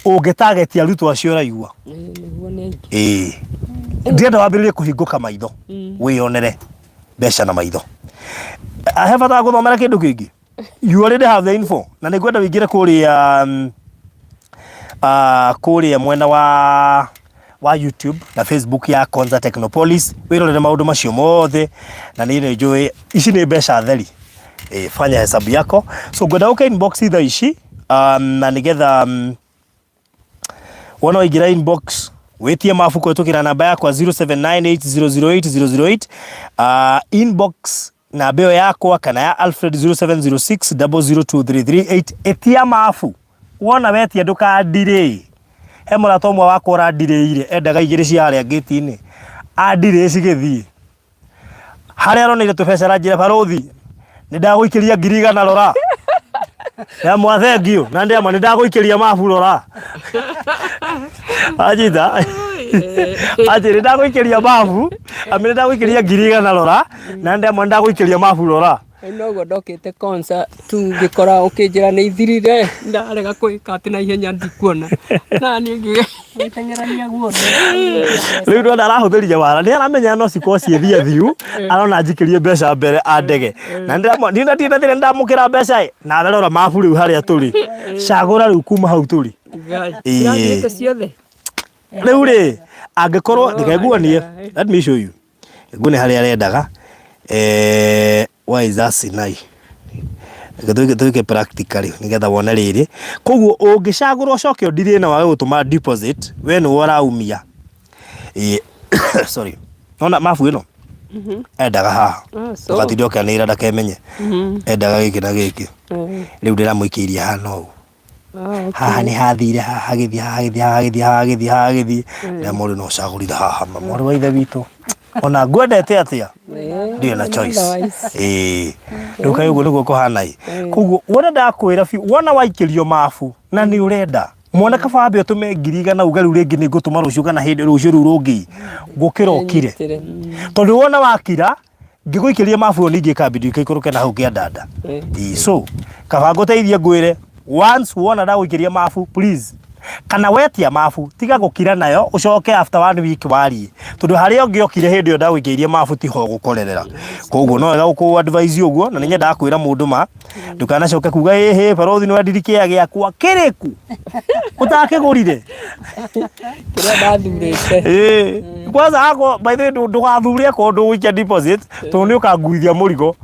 ũngĩtarget arutwo acio ũraigua. Nĩguo nĩ aingĩ. Ndĩrenda wambĩrĩrie kũhingũka maitho, wĩyonere mbeca na maitho. He bata wa gũthomera kĩndũ kĩngĩ. You already have the info. Na nĩngwenda wĩingĩre kũrĩa mwena wa YouTube na Facebook ya Konza Technopolis, wĩrorere maũndũ macio mothe, na niĩ nĩ njũĩ ici nĩ mbeca theri. Fanya hesabu yako. So ngwenda ũke inbox thaa ici, na nĩgetha, wona waingĩra inbox wĩtie mabu kũhĩtũkĩra namba yakwa zero seven nine eight zero zero eight zero zero eight, inbox namba ĩyo yakwa kana ya Alfred zero seven zero six double zero two three three eight. Ĩtia mabu, wona wetia ndũkandirĩ. He mũrata ũmwe wakwa ũrandirĩire, endaga igĩrĩ cia harĩa ngĩti-inĩ, andirĩire cigĩthiĩ. Harĩa aroneire tũbeca aranjĩra barũthi nĩ ndagũikĩria 100,000 rora. Ndamwa thank you na ndamwa nĩ ndagũikĩria mabu rora. Anjita anjĩra nĩ ndagũikĩria mabu amĩ nĩ ndagũikĩria 100,000 rora na ndamwa nĩ ndagũikĩria mabu rora. Rĩu noguo ndokĩte konsa tu ngĩkora ũkĩnjĩra nĩ ithirire ndarega kwĩka atĩ na ihenya ndikuona na niĩ ngĩ Gwĩteng'erania guothe. Rĩu ndona arahũthĩria wara nĩ aramenya no cikorwo ciĩ thia thiu arona njikĩrie mbeca mbere andege na ndĩramwa ndirĩ na thĩna ndamũkĩra mbeca ĩ nawe rora mabu rĩu harĩa tũrĩ cagũra rĩu kuma hau tũrĩ. Ngai, Ĩĩ. cirathiĩte ciothe. Rĩu rĩ angĩkorwo reke nguonie, let me show you, nguonie harĩa arendaga eh, why is that Sinai? Reke twĩke practically nĩgetha wone rĩrĩ. Koguo ũngĩcagũra ũcoke ũndirĩe na wage gũtũma deposit, we nĩwe ũraumia. Ĩĩ, sorry. Nona mabu ĩno endaga haha. Ah, so. Ndũgatinde ũkĩanĩrĩra ndakemenye. Endaga gĩkĩ na gĩkĩ. Rĩu ndĩramũikĩirie hana ũũ. Ah, okay. Haha nĩ hathire, haha hagĩthiĩ, haha hagĩthiĩ, haha hagĩthiĩ, haha hagĩthiĩ, haha hagĩthiĩ. Na mũrũ no ũcagũrire haha ma mwarĩ wa ithe witũ. Ona ngwendete atĩa? Ndirĩ na choice. Otherwise. Ĩĩ. Rĩu kaĩ ũguo nĩguo kũhana ĩ. Koguo wona ndakwĩra biũ, wona waikĩrio mabu na nĩ ũrenda mwana kaba wambe ũtũme 100,000 uge rĩu rĩngĩ nĩ ngũtũma rũciũ kana hĩndĩ rũciũ rũu rũngĩ gũkĩra ũkire. Nyitĩre. Tondũ wona wakira ngĩgũikĩria mabu ĩyo ningĩ ĩkambindi ĩkaikũrũke na hau kĩandanda. Ĩĩ, so kaba ngũteithie ngwĩre once wona ndagũikĩria mabu please kana wetia mabu tiga gũkira nayo ũcoke after one week warie tondũ harĩa ũngĩokire hĩndĩ ĩyo ndagũikĩirie mabu tiho ũgũkorerera. Koguo no wega gũkũ advise ũguo na nĩ nyendaga kwĩra mũndũ ma ndũkanacoke kuga ĩhĩ barũthi nĩ wendirie kĩea gĩakwa kĩrĩkũ ũtakĩgũrire. Kĩrĩa ndathurĩte. Ĩĩ. Kwanza ako by the way ndũgathure akorwo ndũgũikia deposit tondũ nĩ ũkanguithia mũrigo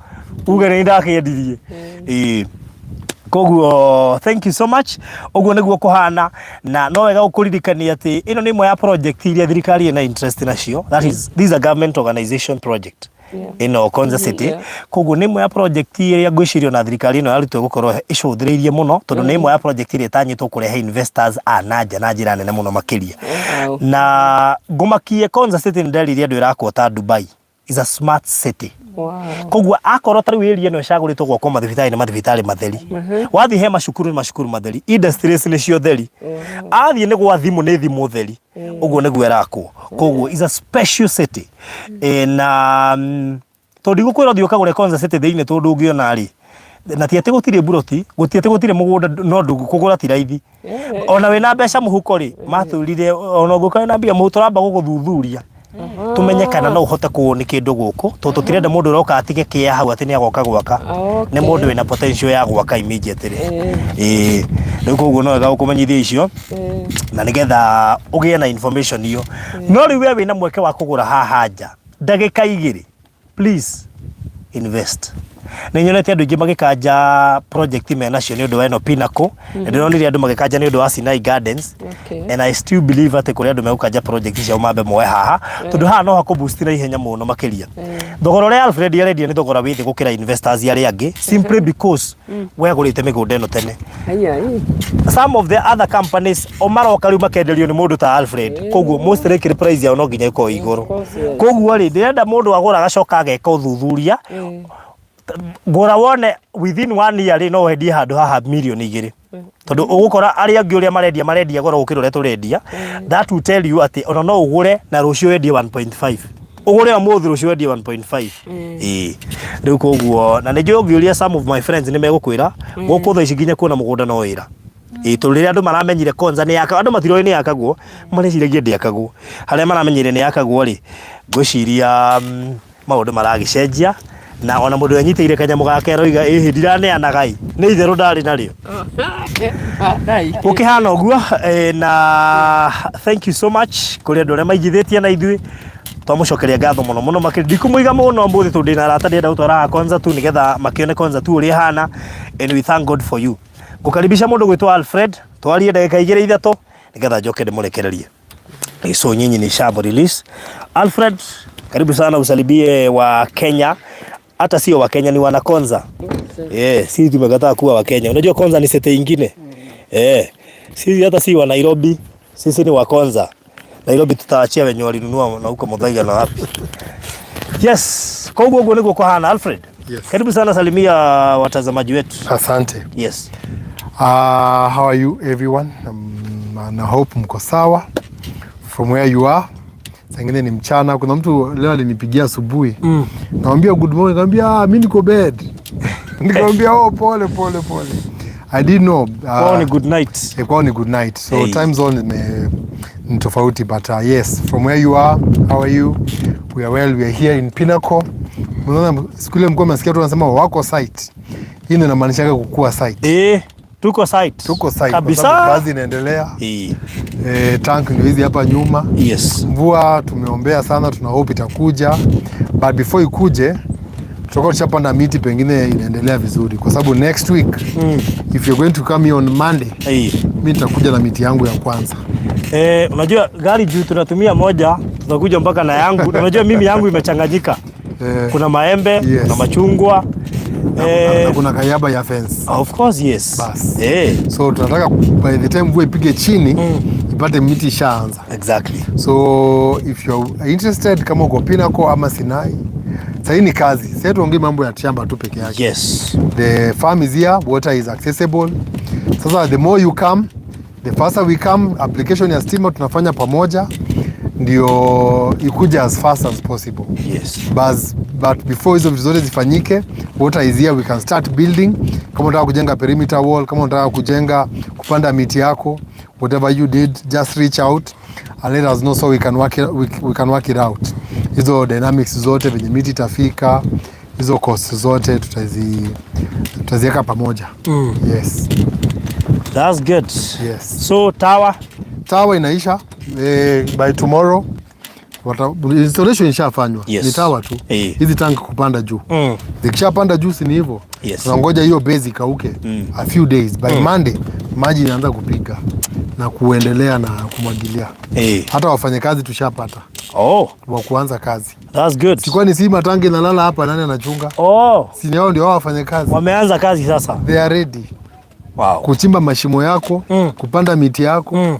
uge nĩ ndakĩendirie. Ĩĩ. Koguo thank you so much. Ũguo nĩguo kũhana na no wega gũkũririkania atĩ ĩno nĩ ĩmwe ya project iria thirikari ĩna interest nacio. That is, this is a government organization project. Ĩno Konza City. Koguo nĩ ĩmwe ya project ĩrĩa ngwĩciria ona thirikari ĩno ya Ruto ĩgũkorwo ĩcũthĩrĩirie mũno tondũ nĩ ĩmwe ya project ĩrĩa ĩtanyĩtwo kũrehe investors a na nja na njĩra nene mũno makĩria. Na ngũmakie Konza City nĩ nderire andũ ĩrakwo ta Dubai. Is a smart city. Koguo akorwo ta rĩu area ĩno ĩcagũrĩtwo gwakwo mathibitarĩ nĩ mathibitarĩ matheri. Wathiĩ he macukuru nĩ macukuru matheri. Industries nĩcio theri. Athiĩ nĩ gwa thimũ nĩ thimũ theri. Ũguo nĩguo ĩrakwo. Koguo is a special city. Na tondũ ndigũkwĩra ũthiĩ ũkagũre Konza City thĩinĩ tondũ ũngĩona rĩ, na ti atĩ gũtirĩ mburoti, gũtirĩ atĩ gũtirĩ mũgũnda no kũgũra ti raithi. Ona wĩna mbeca mũhuko rĩ, matwĩrire ona ũngĩũka wĩna mbia mũhuko tũramba gũgũthuthuria tũmenye kana no ũhote kũũni kĩndũ gũkũ tondũ tũtirenda mũndũ ũroka atige kĩa hau atĩ nĩ agoka gwaka. Nĩ mũndũ wĩna potential ya gwaka immediately. Ĩĩ. Rĩu koguo no wega gũkũmenyithia icio na nĩgetha ũgĩe na information iyo. No rĩu we wĩna mweke wa kũgũra haha nja ndagĩka igĩrĩ, please invest. Nĩ nyonete andũ aingĩ magĩkanja project menacio nĩ ũndũ wa ĩno Pinnacle. Nĩ ndĩronire andũ magĩkanja nĩ ũndũ wa Sinai Gardens. And I still believe atĩ kũrĩ andũ megũkanja project ciao mambe moe haha tondũ haha no hakũ boost na ihenya mũno makĩria. Thogora ũrĩa Alfred arendia nĩ thogora wĩ thĩ gũkĩra investors arĩa angĩ simply because we agũrĩte mĩgũnda ĩno tene. Some of the other companies o maroka rĩu makenderio nĩ mũndũ ta Alfred. Koguo most likely price yao no nginya ĩkorwo igũrũ. Koguo rĩ ndĩrenda mũndũ agũra agacoka ageka ũthuthuria. Gũra wone within one year rĩ no wendie handũ haha 2 mirioni. Tondũ ũgũkora arĩa angĩ ũrĩa marendia marendia goro gũkĩra ũrĩa tũrendia. That will tell you atĩ ona no ũgũre na rũciũ wendie 1.5. Ũgũre ũmũthĩ rũciũ wendie 1.5. Ĩĩ. Rĩu koguo na nĩ njũĩ ũngĩũria some of my friends nĩ megũkwĩra gũkũ thaa ici nginya kuona mũgũnda no wĩra. Ĩĩ tondũ rĩrĩa andũ maramenyire Konza nĩ yakagwo, andũ matiroĩ nĩ yakagwo, mareciragia ndĩakagwo. Harĩa maramenyire nĩ yakagwo rĩ, ngwĩciria maũndũ maragĩcenjia na ona mũndũ enyitĩire kanyamũ gake aroiga ĩhĩ ndiraneanaga ĩ, nĩ itherũ ndarĩ narĩo. Gũkĩhana ũguo na thank you so much kũrĩ andũ arĩa maigithĩtie na ithuĩ twamũcokeria ngatho mũno mũno makĩria. Ndikũmũiga mũno ũmũthĩ tondũ ndĩna arata ndĩrenda gũtwara Konza tu nĩgetha makĩone Konza tu ũrĩa ĩhana and we thank God for you. Ngũkaribisha mũndũ gwĩtwo Alfred twarie ndagĩka igĩrĩ ithatũ nĩgetha njoke ndĩmũrekererie. So nyinyi ni shabo release. Alfred, karibu sana usalibie wa Kenya. Hata sio wa Kenya ni wana Konza. Eh, sisi tumekataa kuwa wa Kenya. Unajua Konza ni sete ingine. Eh, sisi hata si wa Nairobi, sisi ni wa Konza. Nairobi tutaachia wenye walinunua na huko Muthaiga na wapi. Yes, koguo ũguo nĩguo kũhana. Alfred. Yes. Karibu sana, salimia watazamaji wetu. Asante. Yes. How are you everyone? Na hope mko sawa from where you are. Saa ingine ni mchana. Kuna mtu leo alinipigia asubuhi, namwambia good morning, nikamwambia, "Ah, mimi niko bed." Nikamwambia, "Oh, pole pole pole." I didn't know. Kwao ni good night. Eh, kwao ni good night. So Hey. time zone ni tofauti, but yes, from where you are, how are you? We are well, we are here in Pinnacle. Unaona siku ile mlikuwa mnasikia tu wanasema wako site. Hii ndio inamaanisha kukua site. Eh, tuko site. Tuko site kwa sababu kabisa. kazi inaendelea. Eh. Tank ndio hizi hapa nyuma. Yes. Mvua tumeombea sana, tuna hope itakuja, but before ikuje tutakuwa tushapanda miti, pengine inaendelea vizuri, kwa sababu next week, if you're going to come here on Monday, mi nitakuja na miti yangu ya kwanza. Eh, unajua gari juu tunatumia moja, tunakuja mpaka na yangu. Unajua mimi yangu imechanganyika. Eh, Kuna maembe, kuna machungwa. Na kuna kayaba ya fence. Of course, yes. Bas. Eh, So tunataka by the time mvua ipige chini, ipate miti ishaanza. Exactly. So if you're interested, kama uko Pinnacle ama Sinai, sahii ni kazi. Sasa tuongee mambo ya shamba tu peke yake. Yes. The farm is here, water is accessible. Sasa the more you come, the faster we come. Application ya stima tunafanya pamoja ndio ikuja as fast as possible. Yes. But before hizo vitu zote zifanyike, water is here, we can start building. Kama unataka kujenga perimeter wall, kama unataka kujenga, kupanda miti yako, whatever you did, just reach out and let us know so we can work it out. Hizo dynamics zote, venye miti itafika, hizo costs zote tutaziweka pamoja. Mm. Yes. That's good. Yes. So tower Tower inaisha by tomorrow. Installation ishafanywa. Yes. Ni tower tu. Eh. Hizi tank kupanda juu. Mm. Zikishapanda juu, si ni hivyo? Yes. Tunangoja hiyo base ikauke a few days. By Monday maji inaanza kupiga na kuendelea na kumwagilia. Eh. Hata wafanyakazi tushapata Oh, wa kuanza kazi. that's good. Sikuwa ni si matangi inalala hapa, nani anachunga? Oh, Si ni hao ndio hao wafanyakazi. Wameanza kazi sasa. They are ready Wow. kuchimba mashimo yako, kupanda miti yako,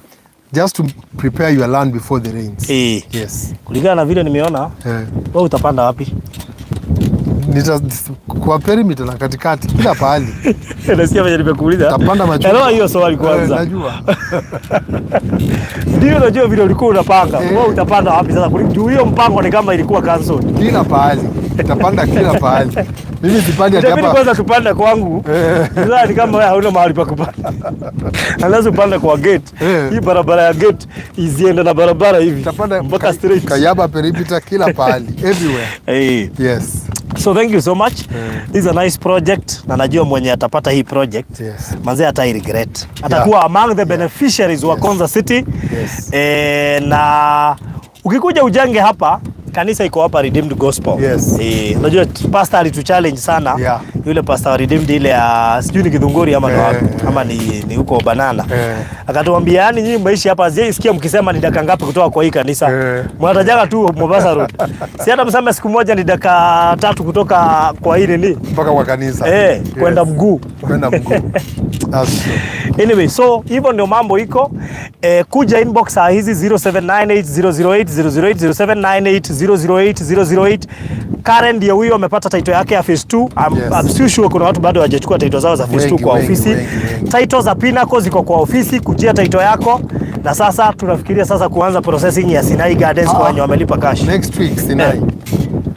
just to prepare your land before the rains. Eh. Yes. Kulingana na vile nimeona, Eh. wewe utapanda wapi? Kwa perimeter na katikati, kila pahali. Nasikia venye nimekuuliza. Utapanda machungwa. Elewa hiyo swali kwanza. Eh, najua. Ndio, najua vile ulikuwa unapanga. Eh. Wewe utapanda wapi sasa? Juu hiyo mpango ni kama ilikuwa cancelled. Kila pahali. Utapanda kila pahali. Mimi sipandi ati Itabidi hapa. kwanza tupande kwangu. Sasa ni kama wewe hauna mahali pa kupanda. Unless upande kwa gate. Eh. Hii barabara ya gate iziende na barabara hivi Utapanda mpaka straight. Kayaba perimeter, kila pahali. Everywhere. Eh. Yes. So thank you so much. This is a nice project na najua mwenye atapata hii project Yes. manze hata regret. Atakuwa among the beneficiaries wa Konza City. Yes. Eh, na ukikuja ujenge hapa, kanisa iko hapa, Redeemed Gospel. Yes. Eh, unajua pastor alituchallenge sana. Yeah. Yule pastor wa Redeemed ile ya sijui ni Githunguri ama, Eh. ama ni huko Banana. Eh. Akatuambia, "Yani nyinyi mmeishi hapa, sikia mkisema ni dakika ngapi kutoka kwa hii kanisa. Eh. Mnatajaga tu Mombasa Road. Si hata mseme siku moja ni dakika 3 kutoka kwa hii nini?" Mpaka kwa kanisa. Eh, kwenda mguu. Kwenda mguu. That's true. Anyway, so hivyo ndio mambo iko. Eh, kuja inbox saa hizi 0798008008, 0798 008 008. Karen ndio huyo amepata title yake ya phase 2. Yes. I'm still sure kuna watu bado hawajachukua title zao za phase 2 Wengi, kwa wengi, ofisi. wengi, wengi. Title za Pinnacle ziko kwa ofisi, kujia title yako. Na sasa tunafikiria sasa kuanza processing ya Sinai Gardens kwa Ah. wenye wamelipa cash. Next week Sinai. Eh.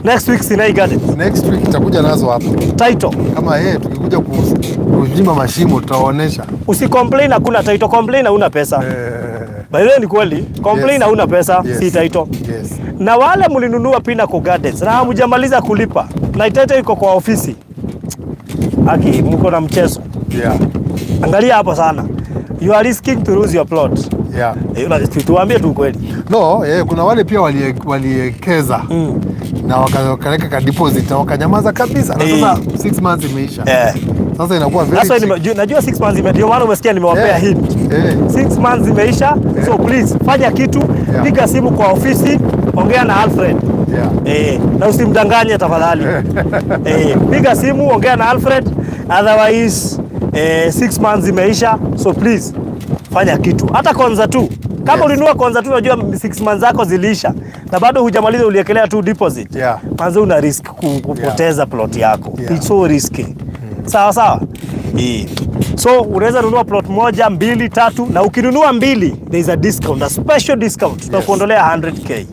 Next week Sinai Gardens. Next week itakuja nazo hapa. Title. Kama yeye tukikuja kuchimba mashimo tutawaonesha. Usicomplain hakuna title, complain hauna pesa. Eh, By the way ni kweli, complain Yes. hauna pesa, Yes. si title. Yes. Na wale mlinunua Pinnacle Gardens na hamjamaliza kulipa na title iko kwa ofisi, aki mko na mchezo. Yeah. Angalia hapo sana, you are risking to lose your plot. Yeah. Eh, tuambie tu kweli. No, kuna wale pia waliekeza na wakaweka ka deposit na wakanyamaza kabisa. Na Eh. sasa 6 months imeisha. Eh. Sasa inakuwa very That's why tricky. najua 6 months ndio maana umesikia nimewapea Eh. hint. Eh. 6 months imeisha, so please fanya kitu, Yeah. piga simu kwa ofisi, ongea na Alfred. Yeah. Eh, na usimdanganye tafadhali. Eh, piga simu, ongea na Alfred, otherwise 6 months imeisha, so please fanya kitu. Hata Konza tu. Kama ulinunua Konza tu, unajua 6 months zako ziliisha na bado hujamaliza, uliekelea tu deposit. Kwanza una risk kupoteza plot yako. It's so risky. Sawa sawa. So unaweza nunua plot moja, mbili, tatu, na ukinunua mbili there is a discount, a special discount. Tutakuondolea 100K.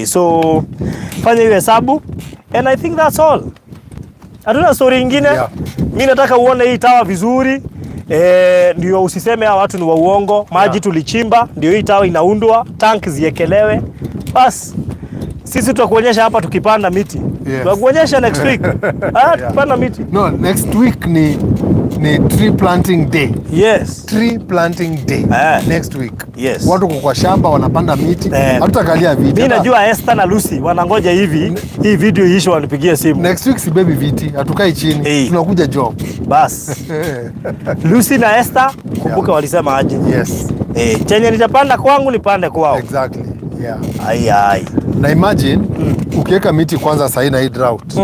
So fanya hiyo hesabu and I think that's all. Hatuna story ingine. Mimi nataka uone hii tower vizuri. Ndio usiseme hawa watu ni wa uongo. Maji tulichimba, ndio hii tower inaundwa, tank ziekelewe. Bas. Sisi tutakuonyesha hapa tukipanda miti. Tutakuonyesha next week. Tukipanda miti. No, next week ni tree planting day. Tree planting day. Next week. Watu kwa shamba wanapanda miti. Hatutakalia viti. Mimi najua Esther na Lucy wanangoja hivi hii video iishe wanipigie simu. Next week sibebi viti, hatukai chini. Tunakuja job. Bas. Lucy na Esther, kumbuka walisema aje? Chenye nitapanda kwangu nipande kwao. Exactly. Yeah. Ai ai. Na imagine ukiweka miti kwanza sasa na hii drought.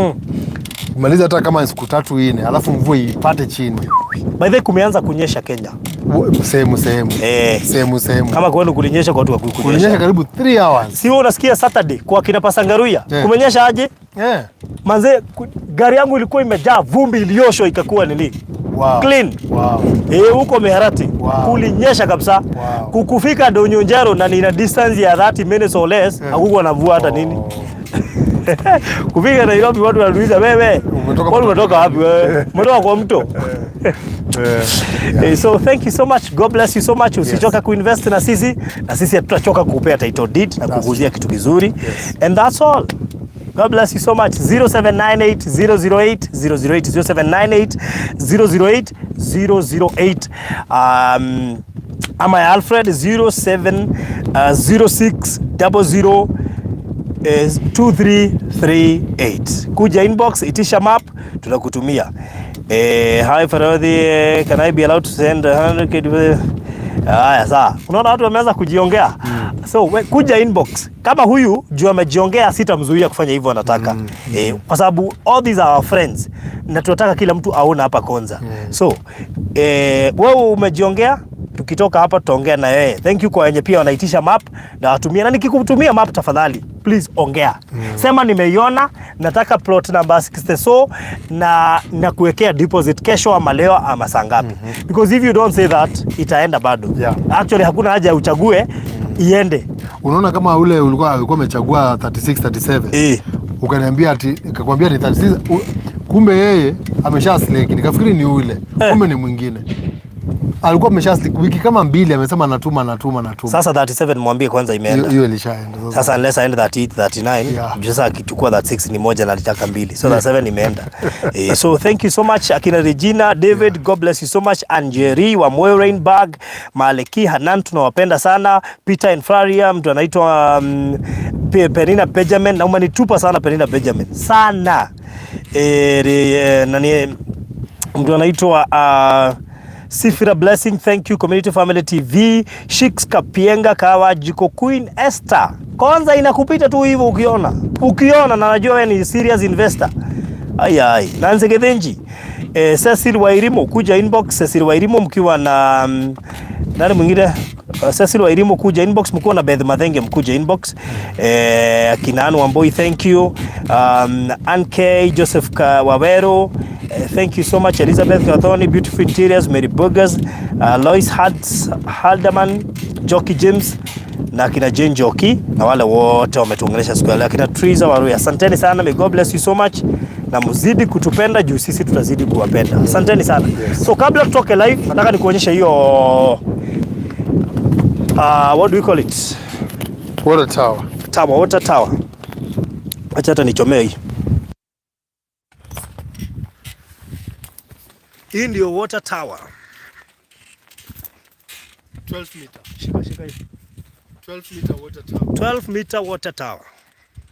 Maliza hata kama siku 3 4, alafu mvua ipate chini. By the way, kumeanza kunyesha Kenya. Sehemu sehemu. Sehemu sehemu. Kama kwenu kulinyesha kwa watu wa kunyesha. Kulinyesha karibu 3 hours. Si wewe unasikia Saturday kwa kina Pasangaruya. Kumenyesha aje? Manze, gari yangu ilikuwa imejaa vumbi iliyosho ikakuwa nini? Wow. Clean. Wow. Huko Miharati. Wow. Kulinyesha kabisa. Wow. Kukufika Ndonyonjero na nina distance ya 30 minutes or less, hakukuwa na mvua hata nini. Kufika Nairobi watu wanauliza wewe, Umetoka umetoka wapi wewe? Umetoka kwa mto. So thank you so much. God bless you so much. Usichoka kuinvest na sisi, na sisi hatutachoka kukupea title deed na kukuuzia kitu kizuri. And that's all. God bless you so much. 0798 008 008, 0798 008 008. Ama ya Alfred 07 06 00 2338. Kuja inbox, itisha map, tutakutumia. Hi Farodhi, can I be allowed to send 100K? Haya, sawa. Unaona watu wameanza kujiongea. So kuja inbox. Kama huyu juu amejiongea, sitamzuia kufanya hivyo anataka. Kwa sababu all these are our friends na tunataka kila mtu aone hapa Konza. So wewe umejiongea, tukitoka hapa tutaongea na yeye. Thank you kwa wenye pia wanaitisha map na watumie. Na nikikutumia map tafadhali please ongea. Sema nimeiona, nataka plot number 60 so na kuwekea deposit kesho ama leo ama saa ngapi. Because if you don't say that itaenda bado. Actually hakuna haja uchague iende. Unaona kama ule ulikuwa umechagua 36 37. Ukaniambia ati nikakwambia ni 36, kumbe yeye amesha select, nikafikiri ni ule. Kumbe ni mwingine. Alikuwa amesha select wiki kama mbili, amesema anatuma anatuma anatuma. Sasa 37 mwambie kwanza imeenda. Hiyo ilishaenda sasa. Sasa unless aende 38 39, sasa akichukua 36 ni moja na alitaka mbili. So 37 imeenda. So thank you so much akina Regina, David, God bless you so much. Anjeri wa Moyo Rainbag, Maleki Hanan tunawapenda sana. Peter and Flaria, mtu anaitwa Penina Benjamin, na umenitupa sana Penina Benjamin. Sana. Nani mtu anaitwa Sifira Blessing, thank you Community Family TV, Shiks Kapienga Kawa Jiko Queen Esther. Kwanza inakupita tu hivyo ukiona. Ukiona na najua wewe ni serious investor. Ai ai, Nancy Gethenji. Cecil Wairimo kuja inbox, Cecil Wairimo mkiwa na nani mwingine? Cecil Wairimo kuja inbox mkiwa na Beth Mathenge mkuja inbox. Kinanu Wamboi thank you. Anke Joseph Wawero, thank you so much. Elizabeth Gathoni, Beautiful Interiors, Mary Burgers, Lois Halderman, Jockey James na kina Jane Jockey na wale wote wametuongelesha siku ya leo, kina Triza Waruya, asanteni sana, may God bless you so much, na mzidi kutupenda juu sisi tutazidi kuwapenda. Asanteni sana. So kabla tutoke live, nataka nikuonyeshe hiyo what do we call it? Water tower. Tower, water tower. Acha hata nichomee hii. Hii ndio water tower. 12 meter. Shika, shika hii. 12 meter water tower. 12 meter water tower.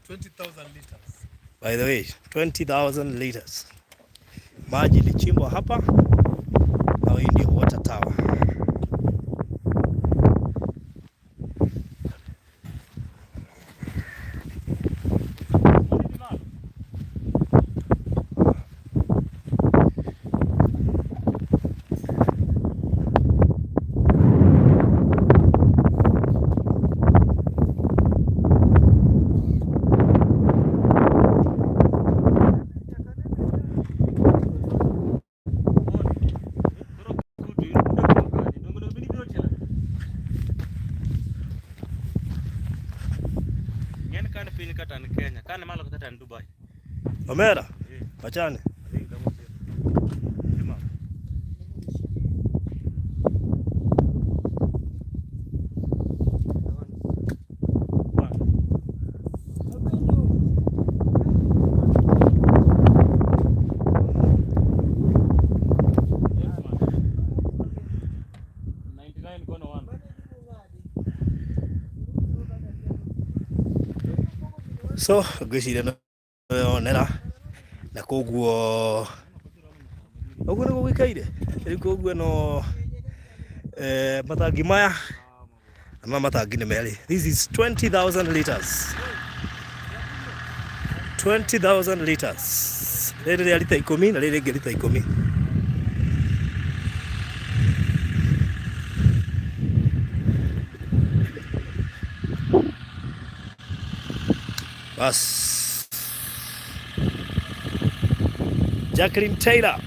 20,000 liters. By the way, 20,000 liters. Maji ilichimbwa hapa na hii ndio water tower. piny kata an Kenya, ka an malo kata an Dubai. Omera. Wachane. So ngwĩciria nĩweyonera na koguo ũguo nĩguo gũikaire rĩu koguo no matangi maya na maya matangi nĩ merĩ. This is 20,000 liters, 20,000 liters. Rĩrĩ rĩa lita 10 na rĩrĩ rĩngĩ lita 10. Bas. Jacqueline Taylor.